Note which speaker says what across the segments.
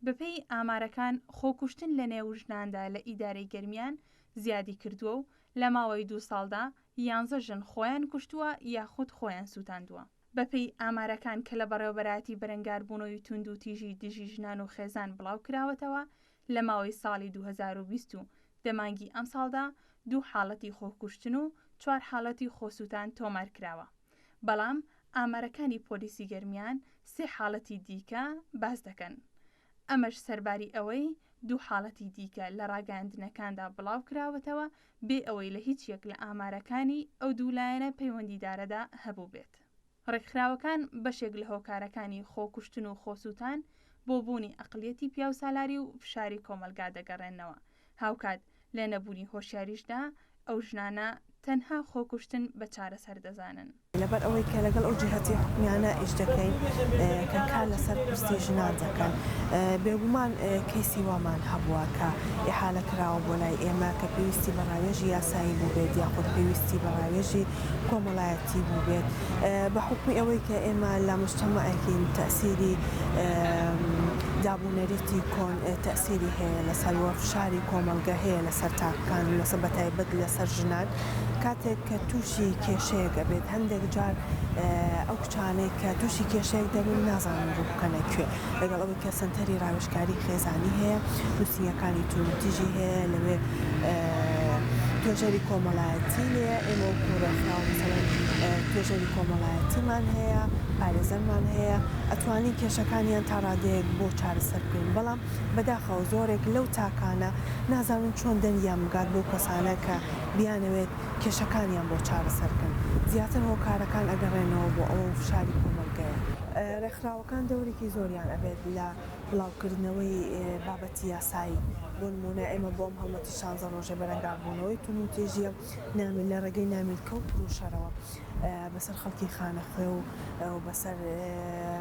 Speaker 1: بەپێی ئامارەکان خۆکوشتن لەنێو ژناندا لە ئیدارەی گەرمیان زیادی کردووە و لە ماوەی دوو ساڵدا یانزە ژن خۆیان کوشتووە یاخود خۆیان سووتاندووە. بەپێی ئامارەکان کە لە بەڕێوەبەرایەتی بەرەنگاربوونەوەی تووندوتیژی دژی ژنان و خێزان بڵاوکراوەتەوە، لە ماوەی ساڵی 2020 و دە مانگی ئەمساڵدا دوو حاڵەتی خۆکوشتن و چوار حاڵەتی خۆسووتان تۆمارکراوە، بەڵام ئامارەکانی پۆلیسی گەرمیان سێ حاڵەتی دیکە باس دەکەن. ئەمەش سەرباری ئەوەی دوو حاڵەتی دیکە لە ڕاگەیاندنەکاندا بڵاوکراوەتەوە بێ ئەوەی لە هیچ یەک لە ئامارەکانی ئەو دوو لایەنە پەیوەندیدارەدا هەبووبێت. ڕێکخراوەکان بەشێک لە هۆکارەکانی خۆکوشتن و خۆسووتان بۆ بوونی ئەقڵیەتی پیاوسالاری و فشاری کۆمەڵگا دەگەڕێننەوە، هاوکات لە نەبوونی هۆشیاریشدا ئەو ژنانە تەنها خۆکوشتن بە چارەسەر دەزانن.
Speaker 2: لەبەر ئەوەی کە لەگەڵ ئەو جیهەتی حکومیانە ئیش دەکەین کە کار لەسەر پرسی ژنان دەکەن، بێگومان کەیسی وامان هەبووە کە ئیحالە کراوە بۆ لای ئێمە کە پێویستی بە ڕاوێژی یاسایی بووبێت یاخود پێویستی بە ڕاوێژی کۆمەڵایەتی بووبێت بە حوکمی ئەوەی کە ئێمە لە موجتەمەعێکین تەئسیری داب و نەریتی کۆن تەئسیری هەیە لەسەر وە فشاری کۆمەڵگە هەیە لەسەر تاکەکان و لەسەر بەتایبەت لەسەر ژنان کاتێک کە تووشی کێشەیەک ئەبێت هەندێک جار ئەو کچانەی کە تووشی کێشەیەک دەبن نازانن ڕوو بکەنە کوێ لەگەڵ ئەوەی کە سەنتەری ڕاوێژکاری خێزانی هەیە، نووسینگەکانی توندوتیژی هەیە، لەوێ توێژەری کۆمەڵایەتی لێیە، ئێمە وەکو ڕێکخراو مەسەلەن توێژەری کۆمەڵایەتیمان هەیە، پارێزەرمان هەیە، ئەتوانین کێشەکانیان تا ڕادەیەک بۆ چارەسەر بکەین، بەڵام بەداخەوە زۆرێک لەو تاکانە نازانن چۆن دەنگیان بگات بەو کەسانە کە بیانەوێت کێشەکانیان بۆ چارەسەر بکەن، زیاتر هۆکارەکان ئەگەڕێنەوە بۆ ئەوە و فشاری کۆمەڵگەیە. ڕێکخراوەکان دەورێکی زۆریان ئەبێت لە بڵاوکردنەوەی بابەتی یاسایی، بۆ نموونە ئێمە بۆ ئەم هەڵمەتی شانزە ڕۆژەی بەرەنگاربوونەوەی توندوتیژییە نامیل لە ڕێگەی نامیلکە و پروشەرەوە بەسەر خەڵکی خانەخوێ و بەسەر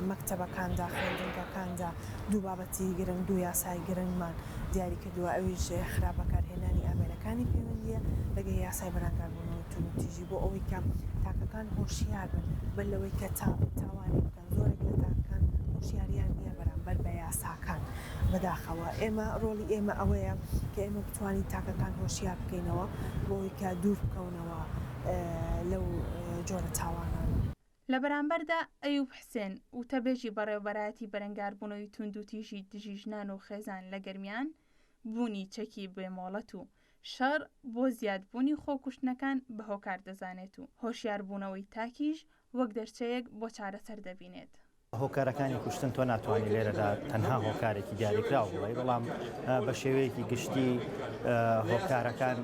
Speaker 2: مەکتەبەکاندا، خوێندنگەکاندا دوو بابەتی گرنگ، دوو یاسای گرنگمان دیاری کردووە ئەویش خراپ بەکارهێنانی ئامێرەکانی پەیوەندییە لەگەی یاسای بەرەنگاربوونەوەی توندوتیژی بۆ ئەوەی کە تاکەکان هۆشیار بن بەر لەوەی کە تاوانێک بکەن. زۆرێک لە تاکەکان هۆشیاریان نییە بەرامبەر بە یاساکان، بەداخەوە ئێمە ڕۆڵی ئێمە ئەوەیە کە ئێمە بتوانین تاکەکان هۆشیار بکەینەوە بۆ ئەوەی کە دوور بکەونەوە لەو جۆرە تاوانانە.
Speaker 1: لە بەرامبەردا ئەیوب حسێن، وتەبێژی بەڕێوەبەرایەتی بەرەنگاربوونەوەی توندوتیژی دژی ژنان و خێزان لە گەرمیان، بوونی چەکی بێ مۆڵەت و شەڕ بۆ زیادبوونی خۆکوشتنەکان بە هۆکار دەزانێت و هۆشیاربوونەوەی تاکیش وەک دەرچەیەک بۆ چارەسەر دەبینێت.
Speaker 3: هۆکارەکانی کوشتن تۆ ناتوانانی لێرەدا تەنها هۆکارێکی دیاریکراو بڵێ بەڵام بە شێوەیەکی گشتی هۆکارەکان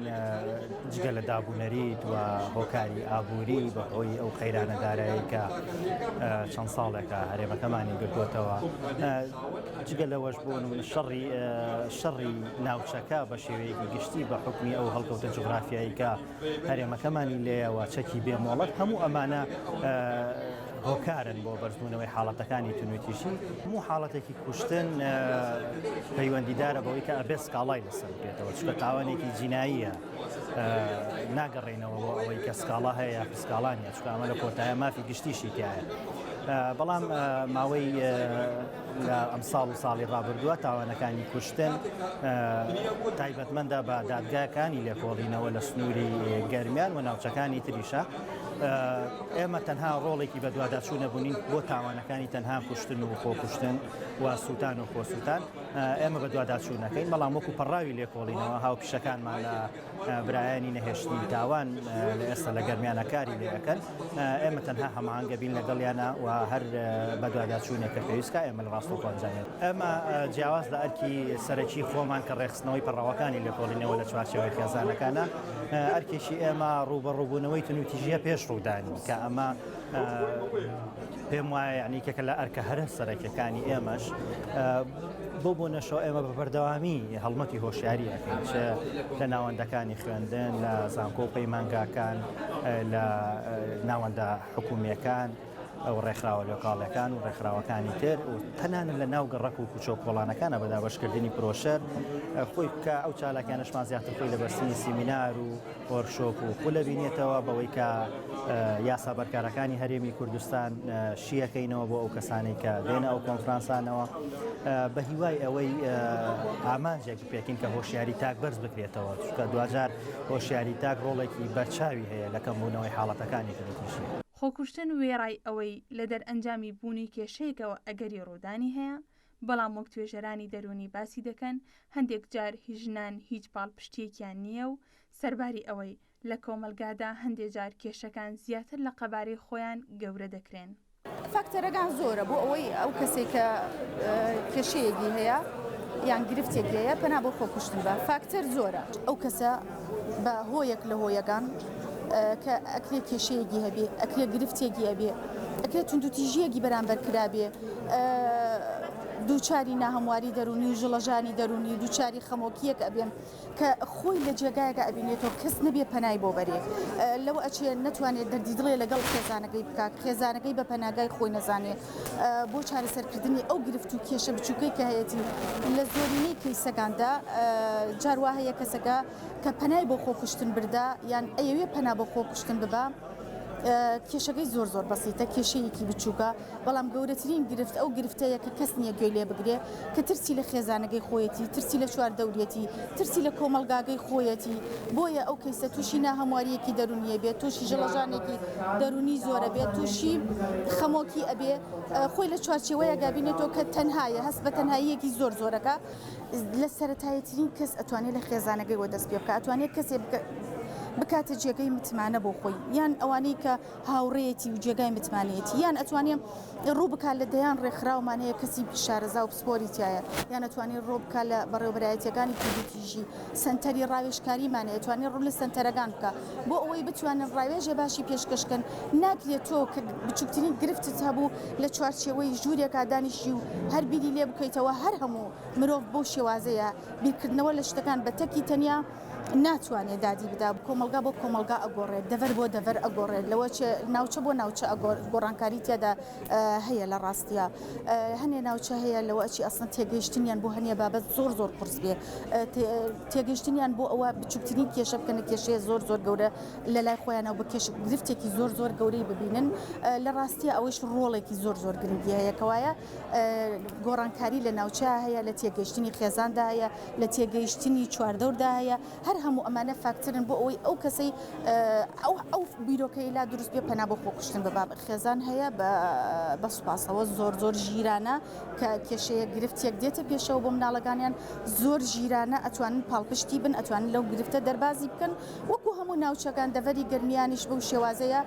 Speaker 3: جگە لە دابوونەریت و هۆکاری ئابووری بە هۆی ئەو قەیرانە دارایی کە چەند ساڵێکە هەرێمەکەمانی گرتووەتەوە جگە لەوەش بۆ نمونە شەڕی شەڕی ناوچەکە بە شێوەیەکی گشتی بە حکومی ئەو هەڵکەوتە جوگرافیایی کە هەرێمەکەمانی لێیە و چەکی بێ مۆڵەت هەموو ئەمانە هۆکارن بۆ بەرزبوونەوەی حاڵەتەکانی توندوتیژی هەموو حاڵەتێکی کوشتن پەیوەندیدارە بەوەی کە ئەبێ سکاڵای لەسەر بێتەوە چونکە تاوانێکی جیناییە ناگەڕێنەوە بۆ ئەوەی کە سکاڵا هەیە یا سکاڵا نیە چونکە ئەمە لە کۆتایە مافی گشتیشی تایە بەڵام ماوەی لە ئەمساڵ و ساڵی ڕابردووە تاوانەکانی کوشتن تایبەتمەندە بە دادگاکانی لێکۆڵینەوە لە سنووری گەرمیان و ناوچەکانی تریشە. ئێمە تەنها ڕۆڵێکی بەدواداچوو نەبوونین بۆ تاوانەکانی تەنها کوشتن و خۆکوشتن و سووتان و خۆسووتان ئێمە بەدواداچوون نەکەین بەڵام وەکو پەڕاوی لێکۆڵینەوە هاوپیشەکانمان لە برایانی نەهێشتنی تاوان لە ئێستا لە گەرمیانە کاری لێ ئەکەن ئێمە تەنها هەماهەنگە بین لەگەڵیانە و هەر بەدواداچوونێک کە پێویست کا ئێمە لە ڕاستەوخۆ ئەنجامی ئێمە جیاواز لە ئەرکی سەرەکی خۆمان کە ڕێکخستنەوەی پەڕاوەکانی لێکۆڵینەوە لە چوارچێوەی خێزانەکانە ئەرکێکی ئێمە ڕووبەڕووبوونەوەی توندوتیژیە پێش ڕوودانی کە ئەمە پێم وایە یعنی یەکێکە لە ئەرکە هەرە سەرەکیەکانی ئێمەش بۆ بۆنەشەوە ئێمە بە بەردەوامی هەڵمەتی هۆشیاری ئەکەین چ لە ناوەندەکانی خوێندن لە زانکۆ و پەیمانگاکان لە ناوەندە حکومیەکان. و ڕێکخراوە لۆکاڵیەکان و ڕێکخراوەکانی تر و تەنانەت لە ناو گەڕەک و کوچە و کۆڵانەکانە بە دابەشکردنی پرۆشەر خۆی کە ئەو چالاکیانەشمان زیاتر خۆی لە بەستنی سیمینار و وۆرکشۆپ و خولە بینێتەوە بەوەی کە یاسا بەرکارەکانی هەرێمی کوردستان شیەکەینەوە بۆ ئەو کەسانەی کە دێنە ئەو کۆنفرانسانەوە بە هیوای ئەوەی ئامانجێک بپێکین کە هۆشیاری تاک بەرز بکرێتەوە چونکە دواجار هۆشیاری تاک ڕۆڵێکی بەرچاوی هەیە لە کەمبوونەوەی حاڵەتەکانی توندوتیژی.
Speaker 1: خۆکوشتن وێڕای ئەوەی لە دەرئەنجامی بوونی کێشەیەکەوە ئەگەری ڕوودانی هەیە، بەڵام وەک توێژەرانی دەروونی باسی دەکەن هەندێک جار ژنان هیچ پاڵپشتییەکیان نییە و سەرباری ئەوەی لە کۆمەڵگادا هەندێ جار کێشەکان زیاتر لە قەبارەی خۆیان گەورە دەکرێن.
Speaker 4: فاکتەرەکان زۆرە بۆ ئەوەی ئەو کەسێک کە کێشەیەکی هەیە یان گرفتێکی هەیە پەنا بۆ خۆکوشتن بە فاکتەر زۆرە ئەو کەسە بە هۆیەک لە هۆیەکان کە ئەکرێ کێشەیەکی هەبێ ئەکرێ گرفتێکی هەبێ ئەکرێ توندوتیژیەکی بەرامبەر کرابێ دووچاری ناهەمواری دەرونی و ژڵەژانی دەرونی دووچاری خەمۆکیەک ئەبێ کە خۆی لە جێگایەکا ئەبینێتەوە کەس نەبێ پەنای بۆ بەرێ لەوە ئەچێ نەتوانێت دەردی دڵێ لەگەڵ خێزانەکەی بکا خێزانەکەی بە پەناگای خۆی نەزانێ بۆ چارەسەرکردنی ئەو گرفت و کێشە بچووکەی کە هەیەتی لە زۆرینەی کەیسەکاندا جار وا هەیە کەسەکە کە پەنای بۆ خۆکوشتن بردا یان ئەیەوێ پەنا بۆ خۆکوشتن ببا کێشەکەی زۆر زۆر بەسیتە کێشەیەکی بچووکە بەڵام گەورەترین گرفت ئەو گرفتەیە کە کەس نییە گوێی لێ بگرێ کە ترسی لە خێزانەکەی خۆیەتی ترسی لە چواردەوریەتی ترسی لە کۆمەڵگاگەی خۆیەتی بۆیە ئەو کەیسە تووشی ناهەموارییەکی دەروونیە بێت تووشی ژڵەژانێکی دەروونی زۆرە بێت تووشی خەمۆکی ئەبێ خۆی لە چوارچێوەیەکا بینێتەوە کە تەنهایە هەست بە تەنهاییەکی زۆر زۆرەکە لە سەرەتاییترین کەس ئەتوانێت لە خێزانەکەی وە دەست پێ بکە ئەتوانێت کەسێ بکاتە جێگەی متمانە بۆ خۆی یان ئەوانەی کە هاوڕێیەتی و جێگای متمانەیەتی یان ئەتوانێ ڕوو بکات لە دەیان ڕێکخراومان هەیە کەسی شارەزا و پسپۆری تایە یان ئەتوانێ ڕوو بکات لە بەڕێوەبەرایەتیەکانی توندوتیژی سەنتەری ڕاوێژکاریمان هەیە توانێ ڕوو لە سەنتەرەکان بکە بۆ ئەوەی بتوانن ڕاوێژێ باشی پێشکەشکەن ناکرێت تۆ کە بچووکترین گرفتت هەبوو لە چوارچێوەی ژوورێکا دانیشی و هەر بیری لێ بکەیتەوە هەر هەموو مرۆڤ بەو شێوازەیە بیرکردنەوە لە شتەکان بە تەکی تەنیا ناتوانێ دادی بدا، کۆمەڵگا بۆ کۆمەڵگا ئەگۆڕێت، دەڤەر بۆ دەڤەر ئەگۆڕێت، لەوە چێ ناوچە بۆ ناوچە گۆڕانکاری تیادا هەیە لە ڕاستیا هەنێ ناوچە هەیە لەوە ئەچی ئەسڵەن تێگەیشتنیان بۆ هەنێ بابەت زۆر زۆر قورس بێ تێگەیشتنیان بۆ ئەوە بچووکترین کێشە بکەنە کێشەیە زۆر زۆر گەورە لە لای خۆیانەوە بە کێش گرفتێکی زۆر زۆر گەورەی ببینن لە ڕاستیا ئەوەیش ڕۆڵێکی زۆر زۆر گرنگی هەیە کەوایە گۆڕانکاری لە ناوچە هەیە لە تێگەیشتنی خێزاندا هەیە لە تێگەیشتنی چواردەوردا هەیە، هەر هەموو ئەمانە فاکتەرن بۆ ئەوەی ئەو کەسەی ئەو ئەو بیرۆکەی لا دروست بێ پەنا بۆ خۆکوشتن ببا. خێزان هەیە بە سوپاسەوە زۆر زۆر ژیرانە کە کێشەیەک گرفتێک دێتە پێشەوە بۆ مناڵەکانیان زۆر ژیرانە ئەتوانن پاڵپشتی بن ئەتوانن لەو گرفتە دەربازی بکەن وەکو هەموو ناوچەکان دەڤەری گەرمیانیش بەو شێوازەیە.